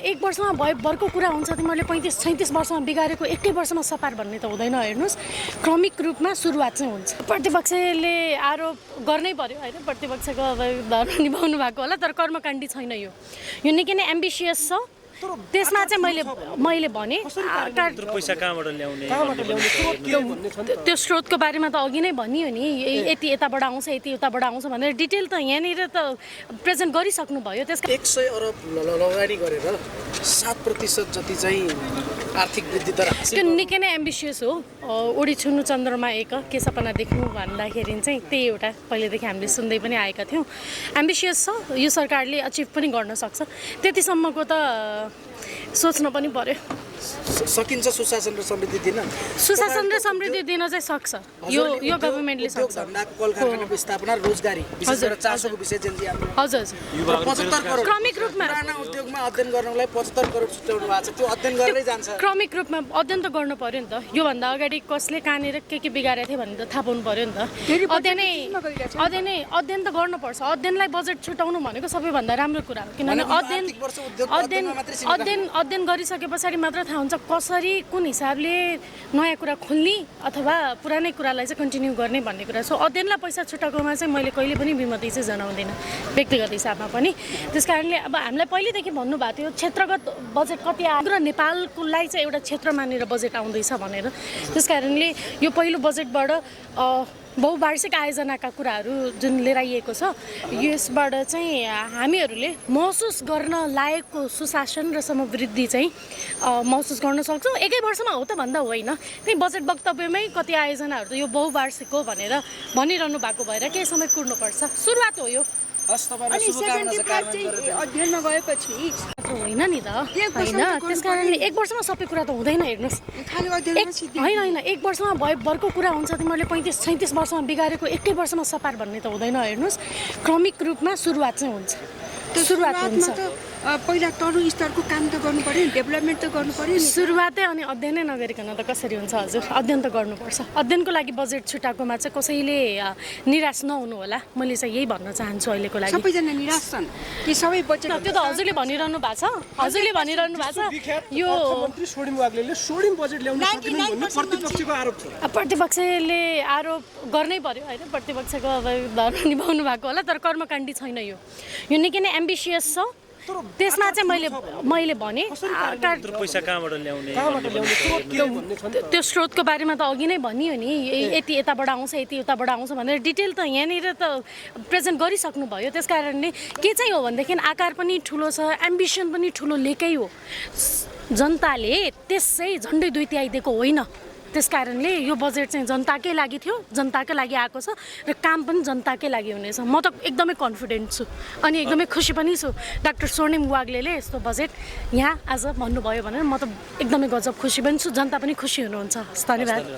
एक वर्षमा भरको कुरा हुन्छ तिमीहरूले 35-37 वर्षमा बिगारेको एकै वर्षमा सपार भन्ने त हुँदैन। हेर्नुहोस्, क्रमिक रूपमा सुरुवात चाहिँ हुन्छ। प्रतिपक्षले आरोप गर्नै पर्यो होइन, प्रतिपक्षको अब धर्म निभाउनु भएको होला, तर कर्मकाण्डी छैन यो निकै नै एम्बिसियस छ। त्यसमा चाहिँ मैले भने पैसा कहाँबाट ल्याउने त्यो स्रोतको बारेमा त अघि नै भनियो नि, यति यताबाट आउँछ यति उताबाट आउँछ भनेर डिटेल त यहाँनिर त प्रेजेन्ट गरिसक्नु भयो। त्यसका 100 अरब लगानी गरेर 7% जति चाहिँ आर्थिक वृद्धि दर हासिल त्यो निकै नै एम्बिसियस हो। उडी छुनु चन्द्रमा एक के सपना देख्नु भन्दाखेरि चाहिँ त्यही एउटा पहिलेदेखि हामीले सुन्दै पनि आएका थियौँ। एम्बिसियस छ, यो सरकारले अचिभ पनि गर्न सक्छ। त्यतिसम्मको त सोच्न पनि पर्यो। सकिन्छ सुशासन र समृद्धि दिन। सुशासन र समृद्धि दिन चाहिँ सक्छ यो गभर्नमेन्टले सक्छ। कल कारखानाको स्थापना, रोजगारी, विशेष गरेर चासोको विषय चाहिँ हाम्रो हजुर 75 करोड क्रमिक रूपमा पुराना उद्योगमा अध्ययन गर्नलाई 75 करोड छुट्याउनु भएको छ। त्यो अध्ययन गरेरै जान्छ। क्रमिक रूपमा अध्ययन त गर्नु पर्यो नि त। योभन्दा अगाडि कसले कहाँनिर के बिगारेको थियो भन्ने त थाहा पाउनु पर्यो नि त। अध्ययन त गर्नुपर्छ। अध्ययनलाई बजेट छुटाउनु भनेको सबैभन्दा राम्रो कुरा हो, किनभने अध्ययन गरिसके पछाडि मात्र थाहा हुन्छ कसरी कुन हिसाबले नयाँ कुरा खोल्ने अथवा पुरानै कुरालाई चाहिँ कन्टिन्यू गर्ने भन्ने कुरा। सो अध्ययनलाई पैसा छुटाएकोमा चाहिँ मैले कहिले पनि विमति चाहिँ जनाउँदिनँ व्यक्तिगत हिसाबमा पनि। त्यस कारणले अब हामीलाई पहिलेदेखि भन्नुभएको थियो क्षेत्रगत बजेट कति आयो र नेपालकोलाई चाहिँ एउटा क्षेत्र मानेर बजेट आउँदैछ भनेर। त्यस कारणले यो पहिलो बजेटबाट बहुवार्षिक आयोजनाका कुराहरू जुन लिएर आइएको छ, यसबाट चाहिँ हामीहरूले महसुस गर्न लायकको सुशासन र समृद्धि चाहिँ महसुस गर्न सक्छौँ। एकै वर्षमा हो त भन्दा होइन, त्यही बजेट वक्तव्यमै कति आयोजनाहरू त यो बहुवार्षिक हो भनेर भनिरहनु भएको भएर केही समय कुर्नुपर्छ। सुरुवात हो यो। अनि 75 चाहिँ अध्ययनमा गएपछि होइन नि त, होइन। त्यस कारणले एक वर्षमा सबै कुरा त हुँदैन। हेर्नुहोस्, होइन एक वर्षमा भरको कुरा हुन्छ तिमीहरूले 35-37 वर्षमा बिगारेको एकै वर्षमा सपार भन्ने त हुँदैन। हेर्नुहोस्, क्रमिक रूपमा सुरुवात चाहिँ हुन्छ। सुरुवात हुन्छ पहिला तरु स्तरको काम त गर्नु पर्यो, डेभलपमेन्ट त गर्नु पर्यो। सुरुवातै अनि अध्ययनै नगरिकन त कसरी हुन्छ हजुर? अध्ययन त गर्नुपर्छ। अध्ययनको लागि बजेट छुटाएकोमा चाहिँ कसैले निराश नहुनु होला, मैले चाहिँ यही भन्न चाहन्छु। अहिलेको लागि सबैजना निराश छन् कि सबै बजेट त्यो त हजुरले भनिरहनु भएको छ। हजुरले भनिरहनु भएको छ यो अर्थमन्त्री सोडिम वाग्लेले सोडिम बजेट ल्याउन सक्दैन भन्ने प्रतिपक्षको आरोप छ। प्रतिपक्षले आरोप गर्नै पर्यो होइन, प्रतिपक्षको अब धर्म निभाउनु भएको होला, तर कर्मकाण्डी छैन यो निकै नै एम्बिसियस छ। त्यसमा चाहिँ मैले भने पैसा कहाँबाट ल्याउने त्यो स्रोतको बारेमा त अघि नै भनियो नि, यति यताबाट आउँछ यति उताबाट आउँछ भनेर डिटेल त यहाँनिर त प्रेजेन्ट गरिसक्नु भयो। त्यस कारणले के चाहिँ हो भनेदेखि आकार पनि ठुलो छ, एम्बिसन पनि ठुलो लेकै हो। जनताले त्यसै झन्डै 2 तिहाई दिएको होइन। त्यस कारणले यो बजेट चाहिँ जनताकै लागि थियो, जनताकै लागि आएको छ र काम पनि जनताकै लागि हुनेछ। म त एकदमै कन्फिडेन्ट छु अनि एकदमै खुसी पनि छु। डाक्टर स्वर्णिम वाग्लेले यस्तो बजेट यहाँ आज भन्नुभयो भनेर म त एकदमै गजब खुसी पनि छु। जनता पनि खुसी हुनुहुन्छ। धन्यवाद।